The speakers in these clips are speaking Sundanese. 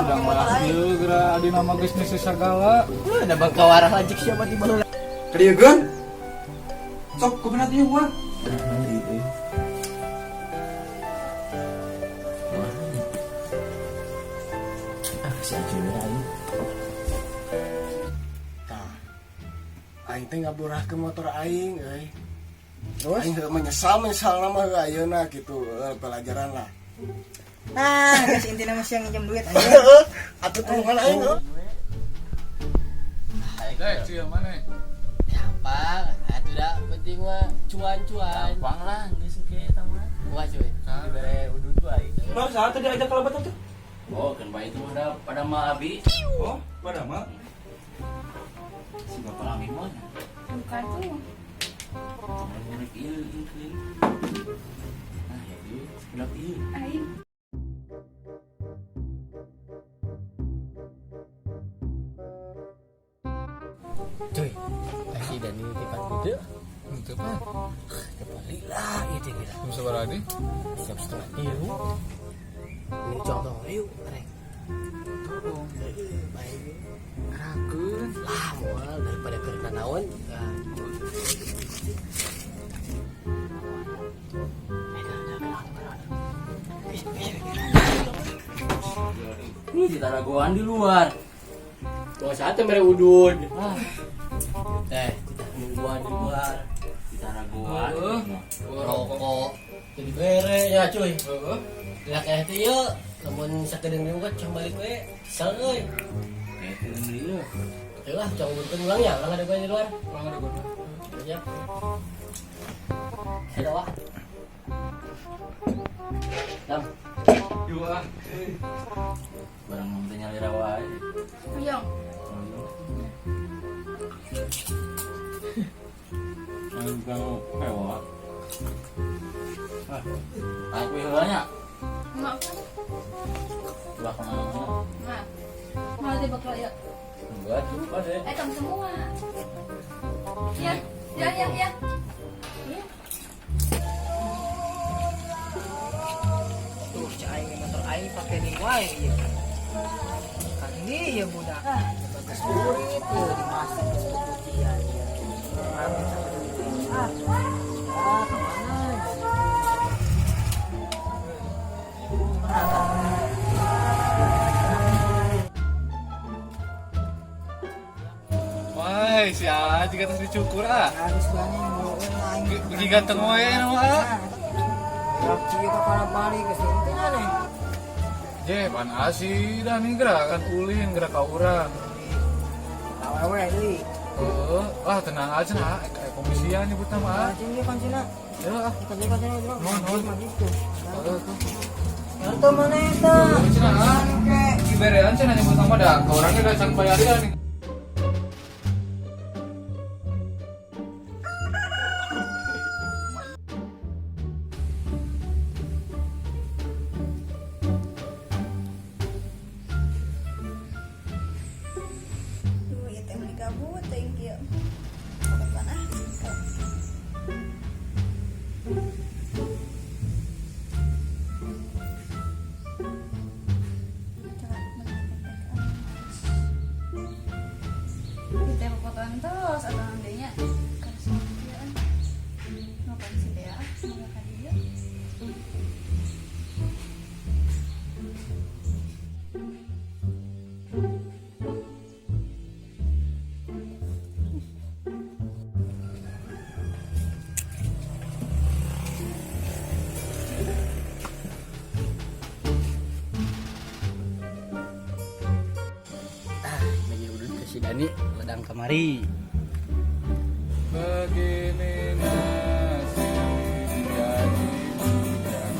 Udah malah ieu geura adi nama geus ngisi sagala. Ada bangka warah lanjut siapa tiba heula. Kadieukeun. Sok kumaha teh gua? Ah, si Acil aing. Tah. Aing teh ngaburahkeun motor aing euy. Terus aing heuh menyesal menyesal nama heuh ayeuna gitu, pelajaran lah. Nah, guys, intinya masih yang nginjem duit aja. Atuh tulungan aing heuh. Eh, cuy mana? Gampang, atuh da penting mah cuan-cuan. Gampang lah, geus engke eta mah. Wah cuy, dibere udud gua aing. Bang, saat tadi ajak kelebatan tuh. Oh, kan bae itu mah pada mah abi. Oh, pada mah. Si bapak lami mah. Bukan tuh. Murid ieu ieu. Nah, ya ieu, sekedap ieu. Aing. Cuy, si Dani tipan gede. Henteu pan. Kebalik lah itu gila. Jam sabaraha di? Jam 2.30. Ini contoh, yuk, rek. Baik. Rakeun. Lah, moal daripada keur nanaon. Nah, Ini kita raguan di luar. Wah, saatnya mere udud. Ah, Teh, kita nungguan di luar. kita raguan. Rokok. Jadi bere ya cuy. Heeh. Lah kayak teh yeuh, lamun sakedeung deui cong balik we. Kesel euy. Kayak itu deui. Oke lah, cong burkeun ulang ya, ulang ada gue di luar. Urang ada gua. Siap. Sudah wah. Dam, Yuk ah. barang mau teh nyalira wae. Uyong. Ayo kamu hewa. Ah, aku heula nya. Enggak kan? Ulah kemana-mana. Nah. Mau tiba ya. Enggak, cukup deh. Eh, kamu semua. Ya, ya, ya, ya. Ya. Tuh, cak aing motor aing pake di wae ieu. Kan ini ya budak. Bagus murid ieu dimasuk geus puputian ieu. Ah, ah, kemana? Wah, si A jika terus dicukur ah. Harus gani mau aing. Bagi ganteng wae nama ah. Yak cieu ka para balik geus intinya nih. Je, pan asi dah nih gerak kan ulin gerak ka urang. Awewe deui. Heeh, lah tenang aja nah, komisian nyebut nama ah. Cing ieu kancina. Ya ah. Kancina kancina bro. Nuhun, nuhun. Maju tuh. Heeh tuh. Ya tuh mana eta? Cenah ah. Oke. Diberean cenah nyebut nama dah, ka urangnya udah can bayaran nih. Duh, ya teh meni gabut thank you. Kapan ah? Kita fotoan terus atau nantinya kerja ngapain sih ya? Mau ka dieu? Ah, lagi udud ke si Dani, ledang kamari. Begini nasib jadi budak.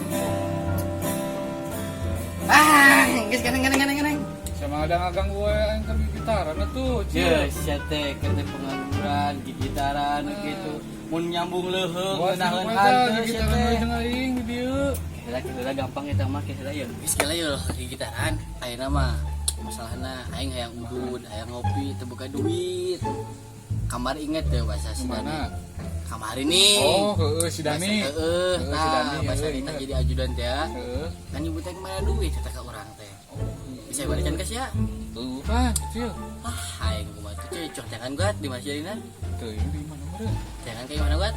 Ah, geus gandeng gandeng gandeng gandeng. Sama ada gue yang keur gitaran tuh, Ya, Cil. sia teh keur teh pengangguran, gigitaran gitu. Mun nyambung leuheung Wah, ngeunaheun sih, hanteu sia gitaran teh. we jeung aing di dieu. Kira kira gampang eta mah kira ya. Geus kira ya gigitaran. Ayeuna mah masalahna aing hayang udud, hayang ngopi teu boga duit. Kamar inget teu bahasa si Dani. Mana? Kamari nih. Oh, heeh si Dani. Heeh, Heeh, si tah Dani, bahasa heeh, kita inget. jadi ajudan teh ya. Heeh. Kan ibu teh kemana duit kata ka urang teh. Saya balikan ka sia. Tuh kan, kecil. Ah, aing kumaha tuh cuy, cok jangan guat di masjid ini. Tuh ini di mana meureun? Jangan kayak mana guat?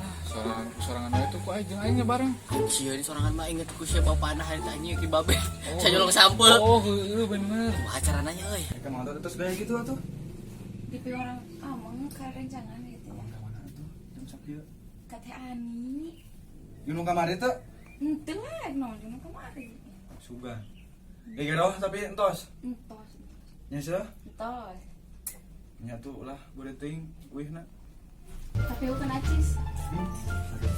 Ah, sorangan sorangan we tuh ku aing jeung aingnya bareng. Sieun sorangan mah inget ku siapa panah hari tanya ki babe. Saya nyolong sampel. Oh, heueuh bener. Kumaha carana nya euy? Mereka mau terus gaya gitu atuh. Di orang ameng ka rencangan gitu ya. Ka mana atuh? Jam sakieu. Ka Teh Ani. Gunung kamari teh? Henteu lah, naon jeung kamari. Sugan. Eh geroh tapi entos. Entos, Nya seuh. entos. Nya tuh lah boleh teuing uihna. Tapi bukan acis.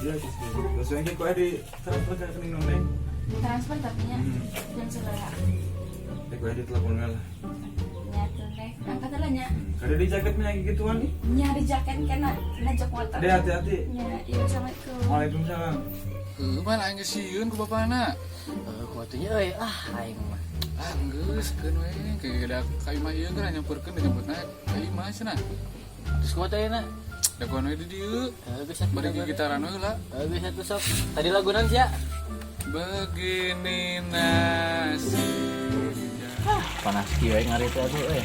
Iya, geus deh. Terus yang ku di transfer ke rekening noneng. Transfer tapi nya jam sabaraha. Teh ku di telepon we lah. Nya tuh teh. Angkat lah nya. Kada di jaket mah gituan ih. Nya di jaket kena kena jok motor. Deh hati-hati. Nya, iya assalamualaikum. Waalaikumsalam. Heueuh pan aing geus sieun ku bapana. Heuh, kumaha tuh nya euy? Ah, aing mah. Ah, geus keun we. Kayak da ka imah ieu geus nyamperkeun da jemputna ka imah cenah. Terus kumaha teh ayeuna? Dagoan we di dieu. Heuh, geus atuh. Bari gitaran we heula. Heuh, geus atuh sok. Tadi lagunan sia. Begini nasibnya. Panas kieu we ngarit atuh euy.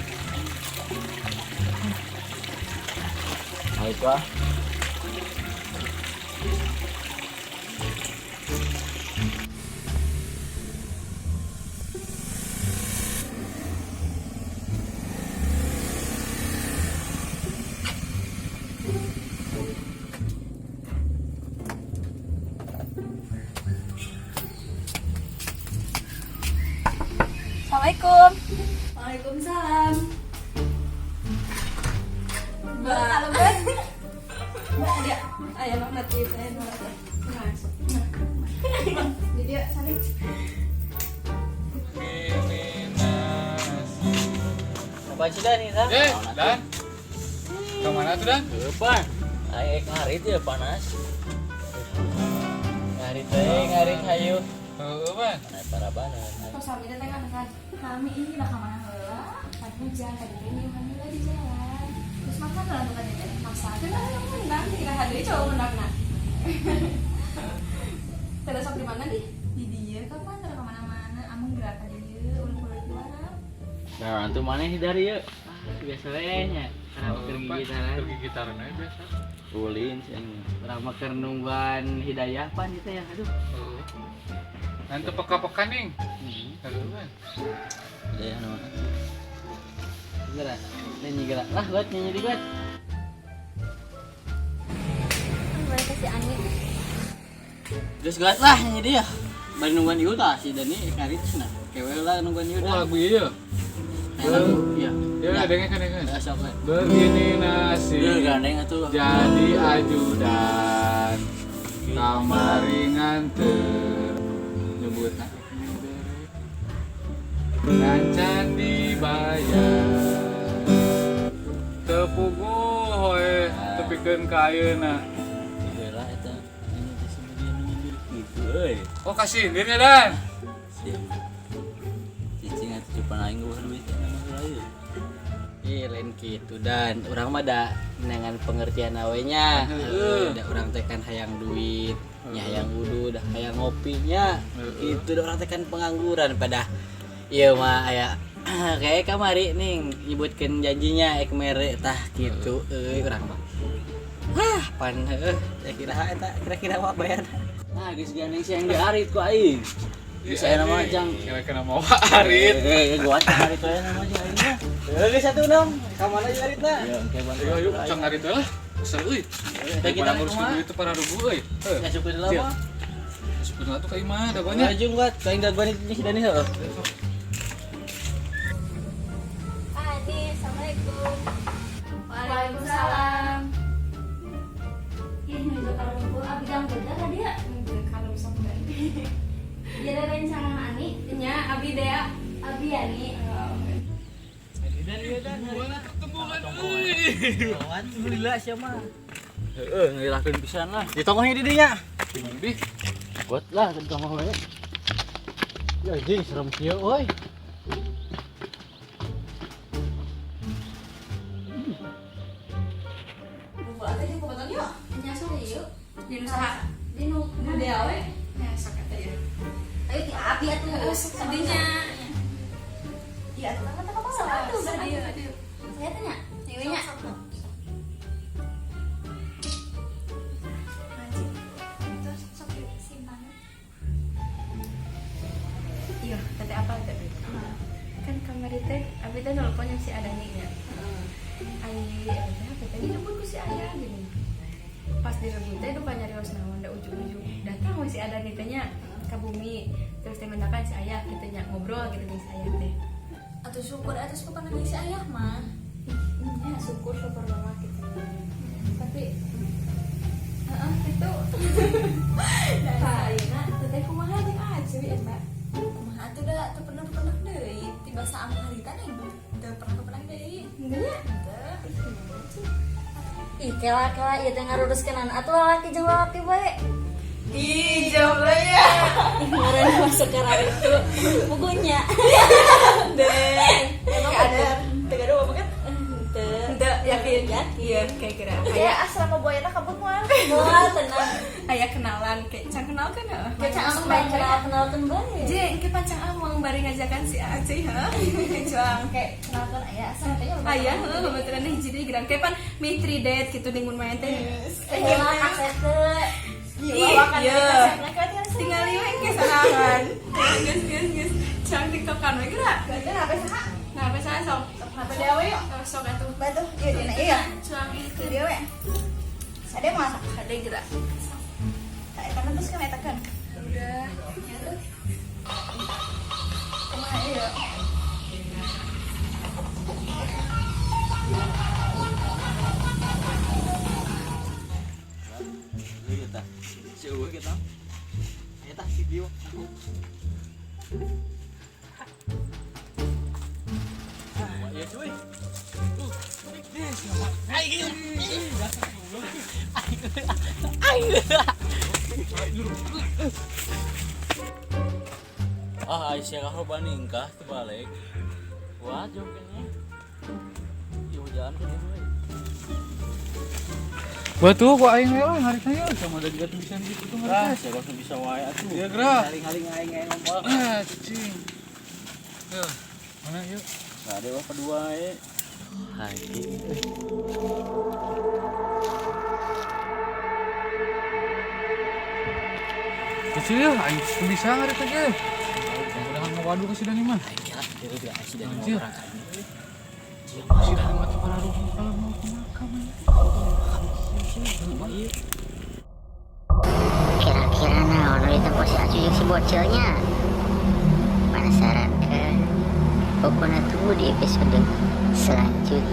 Ayo ah. Assalamualaikum. Waalaikumsalam. Mbak, halo Mbak. Mbak, dia. Ayo nanti saya nolak. Masuk. Di dia saling. Begini nasib. Apa sih Dan ini, Dan? Eh, Dan. Ke mana tuh, Dan? Heuh, pan. Aing ngarit ya panas. Ngarit teh, ngarit hayu. Heueuh, Pan. Naik parabanan. Kok sami teh kan kan. Kami ini lah kemana heula? Kan hujan tadi teh nyuhan heula di jalan. Terus makan lah tuh tadi teh. Maksakeun lah yang menang, kira hadiah cowok menang nah. Terus sok di mana nih? Di dia kapan terus kemana-mana? Amung gerak di dia, uluk-uluk juara. Nah, antum mana sih dari yeuh? Ah, biasa we nya. Karena keur gigitaran. Keur gigitaran we biasa. Ulin sih aing. Urang mah keur nungguan hidayah pan itu ya, aduh. Heueuh. Nanti peka-peka ning. Heueuh, Pan. Hidayah nu mana? Geura, nyanyi geura. Lah, buat nyanyi di buat. Kan mereka si Ani. Terus geus lah nyanyi dia. Bari nungguan ieu tah si Dani ngarit cenah. Kewe lah nungguan ieu Oh, dah. lagu ieu. Iya. Ya, dengekeun dengekeun. Ya sok we. Begini nasib. Deuh gandeng atuh. Jadi ajudan kamari nganter nyebutna ngancan dibayar tepugu hoe tepikeun ka ayeuna. Heula eta ini teh si dia nu nyindir kitu euy. Oh kasih sindirnya Dan. Siap. Cicing atuh cupan aing eueuh duit mah heula ieu. Ih, lain kitu Dan. Urang mah da dengan pengertian awe nya. Heeh. Da urang teh kan hayang duit, nya hayang wudu, dah hayang ngopi nya. Itu da urang teh kan pengangguran pada ieu mah aya kayak kamari ning nyebutkeun janjinya ek mere tah kitu euy urang mah. Hah, pan heueuh kira eta kira-kira mah bayar. Nah, geus gandeng siang diarit ku aing. Geus aya nama jang. Kira-kira mau arit. Eh, gua teh arit we nama jeung aing mah. Heueuh geus satu nom, ka mana jeung aritna? Ya, engke bantu. Ayo ayo cang arit we lah. Kesel euy. Eta kita Daripada ngurus kumaha? duit itu para rugu euy. Heuh. Ngasukeun heula mah. Masuk atuh ka imah dagonya. Maju buat kain dagoan itu si Dani heueuh. Ani, assalamualaikum. Waalaikumsalam. Ih, menuju kalau ngumpul abi jang beda ka dia. Henteu kalau sok teh. Jadi rencana Ani, Nya abi dea. abi Ani. Tumbuhan euy. Alhamdulillah sia mah. Heeh, ngilahkeun pisan lah. Di tonggohnya di dinya. Gimana di? Buat lah ke tonggoh we. Ya anjing serem kieu euy. Buku atuh jeung kubaton yuk. Nya sok yuk. Di nu saha? Di nu Nu dea we. Nya sok eta ya. Ayo ti abi atuh. Terus sadinya. Ih, atuh mah teh kabawa. Sok atuh ka dieu. Saya tanya, ieu nya. Terus sok simpan. Iya, teteh apa teh? Kan kamari teh abi teh nelpon yang si Adani nya. Ai eta teh HP teh direbut ku si ayah gini. Pas direbut teh duka nyarios naon da ujug-ujug datang we si Adani teh nya ka bumi. Terus teh mendakan si ayah gitu nya ngobrol gitu jeung si ayah teh. Atuh syukur atuh syukur pernah si ayah mah. Nya syukur syukur banget gitu. Tapi Heeh, itu. tah ayeuna teteh kumaha jeung Acuy eta? Kumaha atuh da teu pernah pernah deui tiba saam harita nih teu pernah pernah deui. Henteu nya? Teu. Ih, kela-kela ieu teh ngaruruskeun atuh lalaki jeung lalaki bae. Ih, jomblo ya. Ngaranna masuk ke itu bukunya. Deh. Emang ada teu gaduh apa kan? Henteu. Henteu, yakin. Yakin. Iya, kayak kira. Kayak asrama buayana kabut moal. Moal tenang. Aya kenalan kayak can kenal kan heuh. Kayak can ameng bae kenal-kenalkeun bae. Je, engke pancang ameng bari ngajakan si Aceh heuh. Cuang Kayak kenalkeun aya asal teh nya. Aya heuh babaturan hiji deui gerang kayak pan mitri date gitu ning mun main teh. Gila, teh. Ih, iya. Tinggal we engke sarangan. Geus geus geus. Cang tiktokan we geura. Berarti HP saha? Nah, apa saha sok? HP dewe yuk. Sok atuh. Batu, ieu dina ieu ya. Cuang itu. Ieu dewe. Sade moal sok. Kade geura. Tah eta mah terus kan eta kan. Udah. Kumaha ieu? Iya tah. Si eueuh kita. Aya tah si Dio. Wah, iya cuy. Ah, Aisyah kah banding kah terbalik. Wah, jauh kayaknya. Iya, hujan kan ya, gue. Batu kok aing we lah harita ya sama ada juga tulisan gitu tuh Ah, harita. siapa tuh bisa wae atuh. Iya, gerak. Haling-haling aing aing ngompol. Ah, cicing. Tuh, mana yuk? Nah, ada wah kedua e. Hai. Kecil ya, aing teu bisa harita ge. Mudah-mudahan ngawadu ke si Dani mah. Aing kira kira dia si Dani mau Anjir. berangkat. Si Dani mah teu pararuh kalau mau ke makam. Kira-kira naon nu ditempo si Acu jeung si bocilnya? Penasaran kan? Pokoknya tunggu di episode selanjutnya.